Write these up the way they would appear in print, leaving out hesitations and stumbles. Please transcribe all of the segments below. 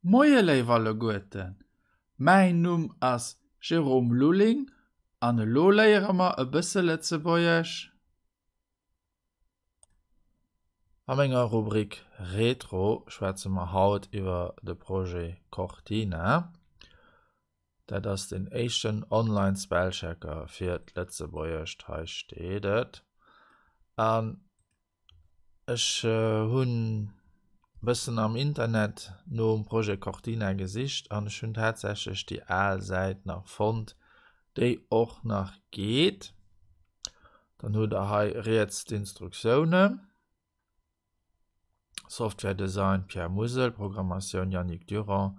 Moie léif alleguerten, mäin Numm ass Jérôme Lulling an elo léiere mer e bësse Lëtzebuergesch. A menger Rubrik Retro schwätze mer haut iwwer de Projet Cortina. Dat ass den éischten Online-Spellchecker fir d'Lëtzebuergescht, hei steet et. An Ech hunn bëssen am Internet nom Projet Cortina gesicht an ech hunn tatsächlech déi al Säit nach fonnt, déi och nach geet. Dann hutt der hei riets d'Instruktiounen, Software Design Pierre Musel, Programmatioun Yannick Durand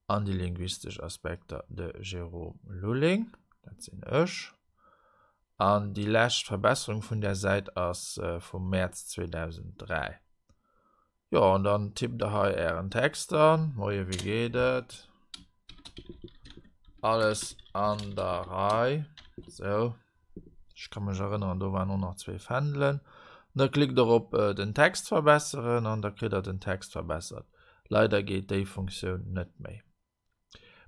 an déi linguistesch Aspekter de Jérôme Lulling, dat sinn ech. An déi lescht Verbesserung vun där Säit ass vum Mäerz 2003. Jo, an dann tippt der hei ären Text an. Moie, wéi geet et? Alles an der Rei. Sou. Ech ka mech erënneren, do waren och nach zwee Fändelen. An da klickt der op den Text verbesseren an da kritt der den Text verbessert. Leider geet déi Funktioun net méi.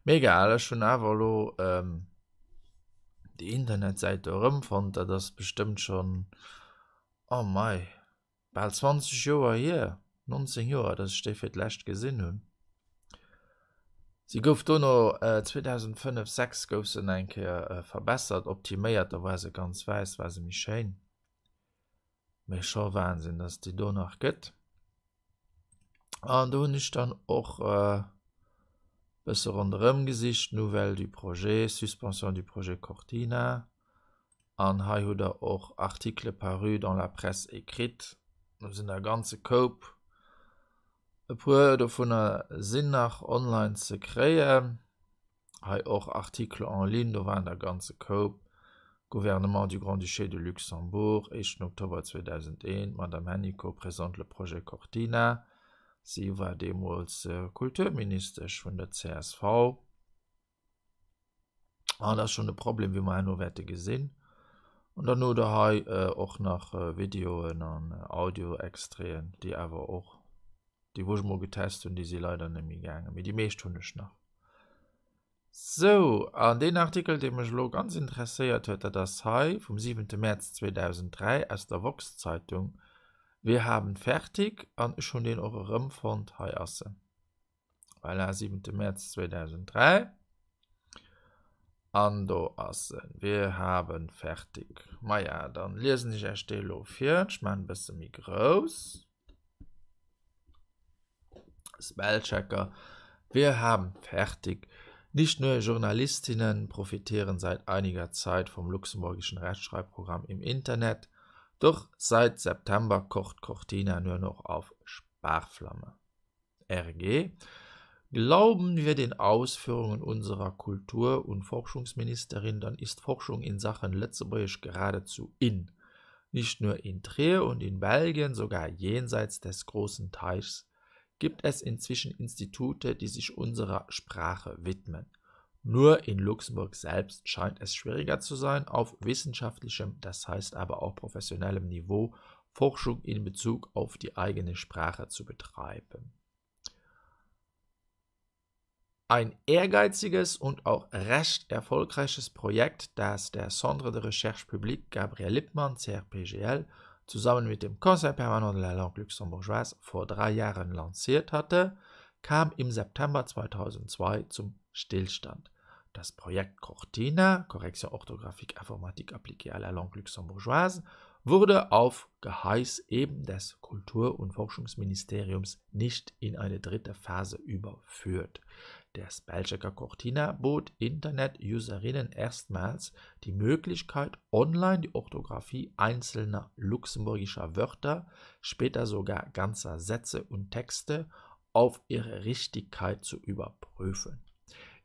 Mee egal, ech hunn awer elo déi Internetsäit do erëmfonnt. Dat ass bestëmmt schonn, oh mei, bal 20 Joer hier, 19 Joer, datt ech déi fir d'lescht gesinn hunn. Si gouf dono 2005, 6 gouf se nach eng Kéier verbessert, optiméiert, da war se ganz wäiss, war se méi schéin. Mee scho Wahnsinn, dass déi do nach gëtt. An do hunn ech dann och e bësse ronderëm gesicht, Nouvelles du projet, Suspension du projet Cortina. An hei hutt der och Articles parus dans la presse écrite. Do sinn der e ganze Koup. E puer dovunner sinn nach online ze kréien. Hei och Articles en ligne, do waren der e ganze Koup. Gouvernement du Grand-Duché de Luxembourg, éischten Oktober 2001, D'Madame Hennicot présente le projet Cortina. Si war deemools Kulturministesch vun der csv. An dat ass schonn e Problem, wéi mer herno wäerte gesinn. An dann hutt Der hei och nach Videoen an Audioextraiten, déi awer och, déi wou ech emol getest hunn, déi si leider net méi gaangen. Mee déi meescht hunn ech nach. Sou, an deen Artikel, dee mech elo ganz interesséiert huet, dat ass hei vum 7. Mäerz 2003 aus der Woxx-Zeitung, Wir haben fertig. An ech hunn deen och erëmfonnt. Hei ass en. Voilà, 7. März 2003. An do ass en. Wir haben fertig. Maja, dann liesen ech Iech dee lo vir. Ech maachen e bësse méi grouss. Spellchecker. Wir haben fertig. Nicht nur Journalistinnen profitieren seit einiger Zeit vom luxemburgischen Rechtschreibprogramm im Internet, doch seit September kocht Cortina nur noch auf Sparflamme. RG, Glauben wir den Ausführungen unserer Kultur und Forschungsministerin, dann ist Forschung in Sachen Lëtzebuergesch geradezu in. Nicht nur in Trier und in Belgien, sogar jenseits des großen Teichs gibt es inzwischen Institute, die sich unserer Sprache widmen. Nur in Luxemburg selbst scheint es schwieriger zu sein, auf wissenschaftlichem, das heißt aber auch professionellem Niveau Forschung in Bezug auf die eigene Sprache zu betreiben. Ein ehrgeiziges und auch recht erfolgreiches Projekt, das der Centre de Recherche Publique Gabriel Lippmann CRPGL zusammen mit dem Conseil permanent de la langue luxembourgeoise vor drei Jahren lanciert hatte, kam im September 2002 zum Stillstand. Das Projekt Cortina, Correction orthographique informatique appliquée à la langue luxembourgeoise, wurde auf Geheiß eben des Kultur- und Forschungsministeriums nicht in eine dritte Phase überführt. Der Spellchecker Cortina bot Internet-Userinnen erstmals die Möglichkeit, online die Orthographie einzelner luxemburgischer Wörter, später sogar ganzer Sätze und Texte auf ihre Richtigkeit zu überprüfen.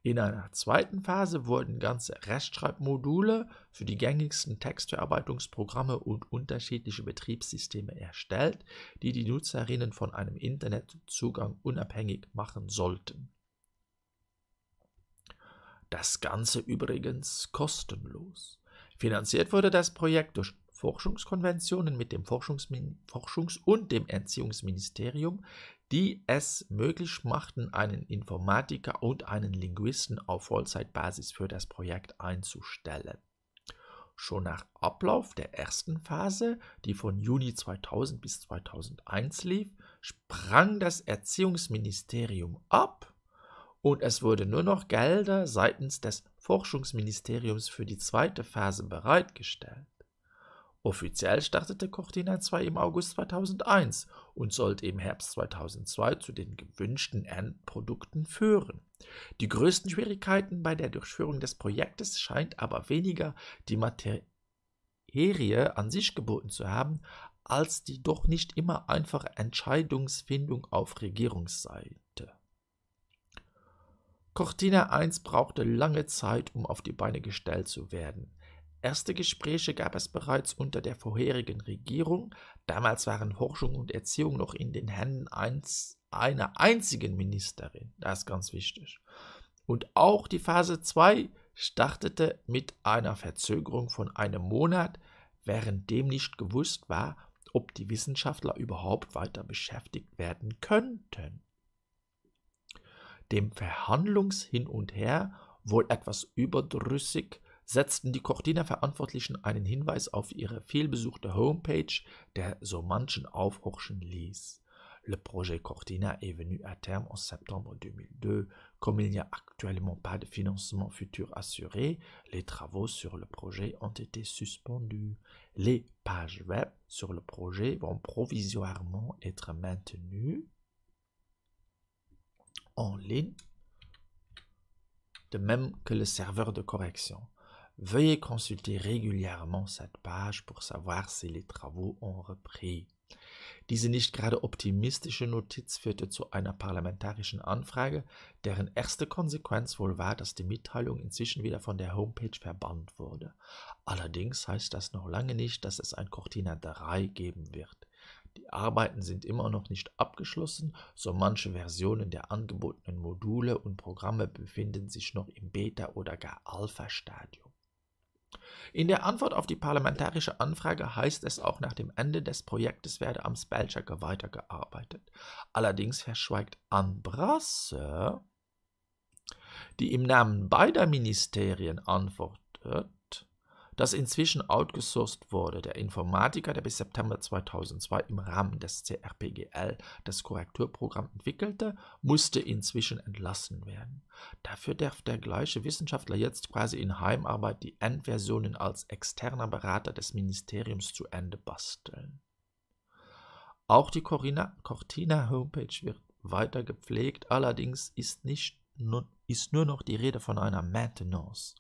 In einer zweiten Phase wurden ganze Rechtschreibmodule für die gängigsten Textverarbeitungsprogramme und unterschiedliche Betriebssysteme erstellt, die die Nutzerinnen von einem Internetzugang unabhängig machen sollten. Das Ganze übrigens kostenlos. Finanziert wurde das Projekt durch Forschungskonventionen mit dem Forschungs und dem Erziehungsministerium, Die es möglich machten, einen Informatiker und einen Linguisten auf Vollzeitbasis für das Projekt einzustellen. Schon nach Ablauf der ersten Phase, die von Juni 2000 bis 2001 lief, sprang das Erziehungsministerium ab und es wurde nur noch Gelder seitens des Forschungsministeriums für die zweite Phase bereitgestellt. Offiziell startete Cortina 2 im August 2001 und sollte im Herbst 2002 zu den gewünschten Endprodukten führen. Die größten Schwierigkeiten bei der Durchführung des Projektes scheint aber weniger die Materie an sich geboten zu haben, als die doch nicht immer einfache Entscheidungsfindung auf Regierungsseite. Cortina 1 brauchte lange Zeit, um auf die Beine gestellt zu werden. Erste Gespräche gab es bereits unter der vorherigen Regierung. Damals waren Forschung und Erziehung noch in den Händen eins, einer einzigen Ministerin. Das ist ganz wichtig. Und auch die Phase 2 startete mit einer Verzögerung von einem Monat, während dem nicht gewusst war, ob die Wissenschaftler überhaupt weiter beschäftigt werden könnten. Dem Verhandlungshin und Her, wohl etwas überdrüssig, setzten die Cortina-Verantwortlichen einen Hinweis auf ihre vielbesuchte Homepage, der so manchen aufhorchen ließ. Le projet Cortina est venu à terme en septembre 2002. Comme il n'y a actuellement pas de financement futur assuré, les travaux sur le projet ont été suspendus. Les pages web sur le projet vont provisoirement être maintenues en ligne, de même que le serveur de correction. Veuillez consulter régulièrement cette page pour savoir si les travaux ont repris. Diese nicht gerade optimistische Notiz führte zu einer parlamentarischen Anfrage, deren erste Konsequenz wohl war, dass die Mitteilung inzwischen wieder von der Homepage verbannt wurde. Allerdings heißt das noch lange nicht, dass es ein Cortina 3 geben wird. Die Arbeiten sind immer noch nicht abgeschlossen, so manche Versionen der angebotenen Module und Programme befinden sich noch im Beta- oder gar Alpha-Stadium. In der Antwort auf die parlamentarische Anfrage heißt es auch nach dem Ende des Projektes werde am Spellchecker weitergearbeitet. Allerdings verschweigt Anne Brasseur, die im Namen beider Ministerien antwortet, das inzwischen outgesourced wurde. Der Informatiker, der bis September 2002 im Rahmen des CRPGL das Korrekturprogramm entwickelte, musste inzwischen entlassen werden. Dafür darf der gleiche Wissenschaftler jetzt quasi in Heimarbeit die Endversionen als externer Berater des Ministeriums zu Ende basteln. Auch die Cortina-Homepage wird weiter gepflegt, allerdings ist, nicht nur, ist nur noch die Rede von einer Maintenance.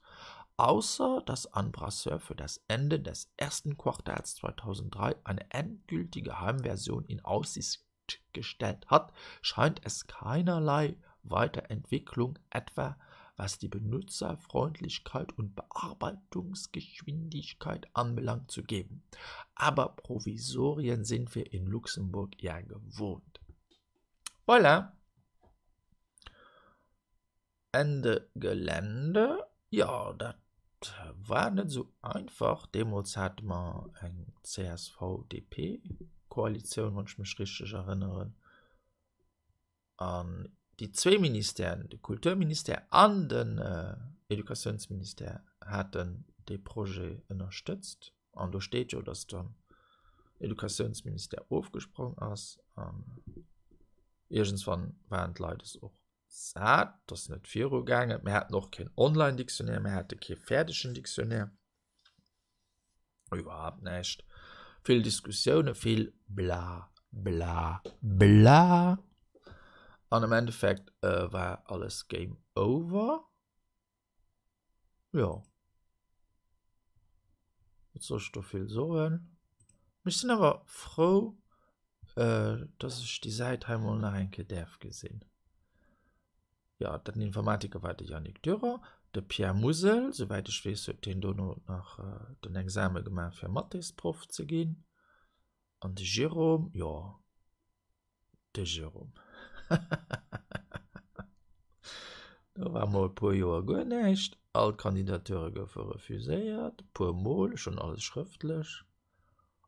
Außer dass Anne Brasseur für das Ende des ersten Quartals 2003 eine endgültige Heimversion in Aussicht gestellt hat, scheint es keinerlei Weiterentwicklung etwa was die Benutzerfreundlichkeit und Bearbeitungsgeschwindigkeit anbelangt, zu geben. Aber Provisorien sind wir in Luxemburg ja gewohnt. Voilà. Ende Gelände. Jo, dat war net esou einfach. Deemools hate mer eng CSV-DP-Koalitioun, wann ech mech richteg erënneren. An déi zwee Ministèren, de Kulturministère an den Educatiounsministère, haten dee Projet ënnerstëtzt. An do steet jo, datt den Educatiounsministère ofgesprong ass. An iergendswann waren d'Leit es och sat, et ass net virugaangen. Mir haten och keen Online-Dictionnaire, mir hate kee fäerdegen Dictionnaire, iwwerhaapt näischt. Vill Diskussioune, vill bla bla bla. An am Endeffekt war alles Game over. Jo. Wat soll ech do vill soen? Ech sinn awer frou, dass ech déi Säit hei mol nach eng Kéier däerf gesinn. Jo, den Informatiker war de Yannick Durand. De Pierre Musel, souwäit ech weess, huet deen dono nach den Exame gemaach, fir Mathésproff ze ginn. An de Jérôme, jo, De Jérôme. Do war mol e puer Joer guer näischt. All d'Kandidature goufe refuséiert, e puer mol, ech hunn alles schrëftlech.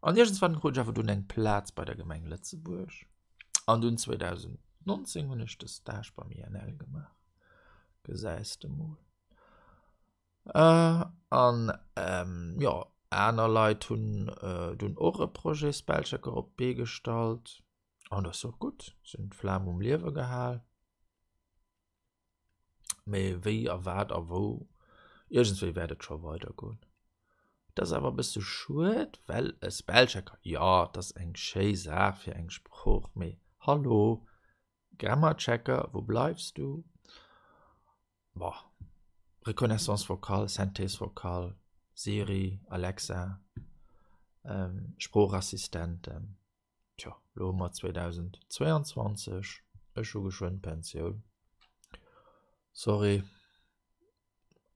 An iergendswann krut ech awer dunn eng Plaz bei der Gemeng Lëtzebuerg. An dunn 2019 hunn ech de Stage beim INL gemaach. Gesäis de mol. An jo, aner Leit hunn dunn och e Projet Spellchecker op d'Bee gestallt. An dat ass och gutt, se hunn d'Flam um Liewe gehal. Mee wéi a wat a wou, iergendswéi wäert et scho weidergoen. Et ass awer e bësse schued, well e Spellchecker, jo, et ass eng schéi Saach fir eng Sprooch, mee hallo, Grammarchecker, wo bleifs du? Boah, Reconnaissance vocale, Synthèse vocale, Siri, Alexa, Sproochassistenten. Tjo, lo hu mer 2022, ech hu geschwënn Pensioun. Sorry.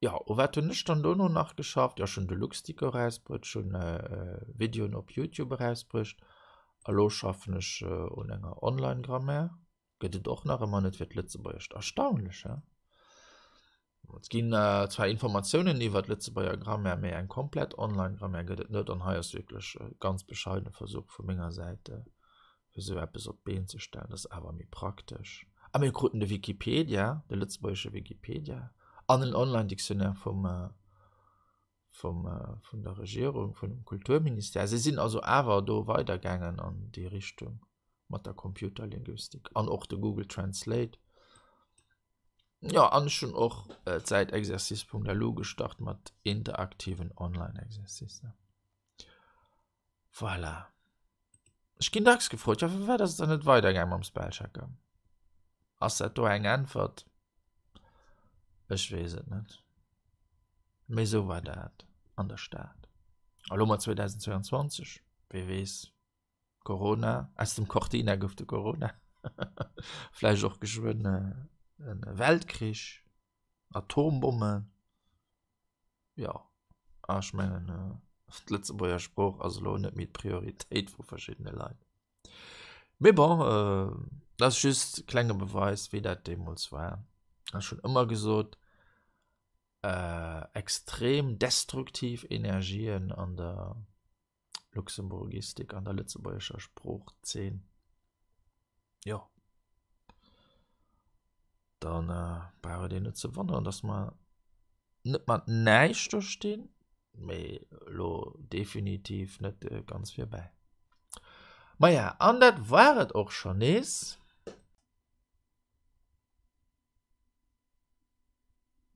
Jo, u wat hunn ech dann dono nach geschafft? Jo, ech hunn de Luxdico erausbruet, ech hunn Videoen op Youtube erausbruecht a lo schaffen ech un enger Online-Grammaire. Gëtt et och nach ëmmer net fir d'Lëtzebuergescht. Erstaunlech, he? Et ginn zwar Informatiounen iwwer d'Lëtzebuerger Grammaire, mee eng komplett Online-Grammaire gëtt et net. An hei ass wierklech e ganz bescheidene Versuch vu menger Säit, fir esou eppes op d'Been ze stellen. Dat ass awer méi praktesch. A mir kruten de Wikipedia, de lëtzebuergesche Wikipedia an en Online-Dictionnaire vum, vum, vun der Regierung, vun dem Kulturministère. Si sinn also awer do weidergaangen an déi Richtung mat der Computerlinguistik an och de Google Translate. Jo, an ech hunn och d'Säit exercice.lu gestart mat interaktiven Online-Exercicen. Voilà. Ech ginn dacks gefrot, jo, firwat ass et dann net weidergaang mam Spellchecker? Ass dat do eng Äntwert? Ech weess et net. Mee esou war dat an der Stad. A lo mat 2022, wee weess, Corona, aus dem Cortina gouf de Corona. Vläicht och geschwënn e Weltkrich, Atombommen. Jo, a ech mengen, d'Lëtzebuerger Sprooch ass elo net méi d'Prioritéit vu verschiddene Leit. Mee bon, dat ass just e klenge Beweis, wéi dat deemools war. Ech hunn ëmmer gesot, extrem destruktiv Energien an der Luxemburgistik, an der lëtzebuergescher Sproochzeen. Jo. Dann äh, brauch et een net ze wonneren, dass mer net mat näischt do stinn, mee lo definitiv net äh, ganz virbäi. Maja, an dat war et och schon nees.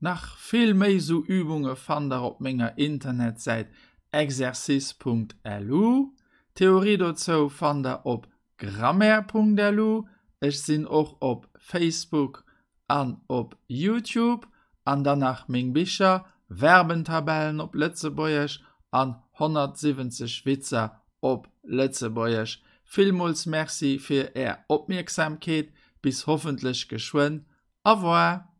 Nach vill méi sou Übunge fannt der op menger Internetsäit exercice.lu. D'Theorie dozou fannt der op grammaire.lu. Ech sinn och op Facebook an op Youtube. An dann nach meng Bicher, Verbentabellen op Lëtzebuergesch an 170 Witzer op Lëtzebuergesch. Villmools Merci fir är Opmierksamkeet. Bis hoffentlech geschwënn. Au revoir!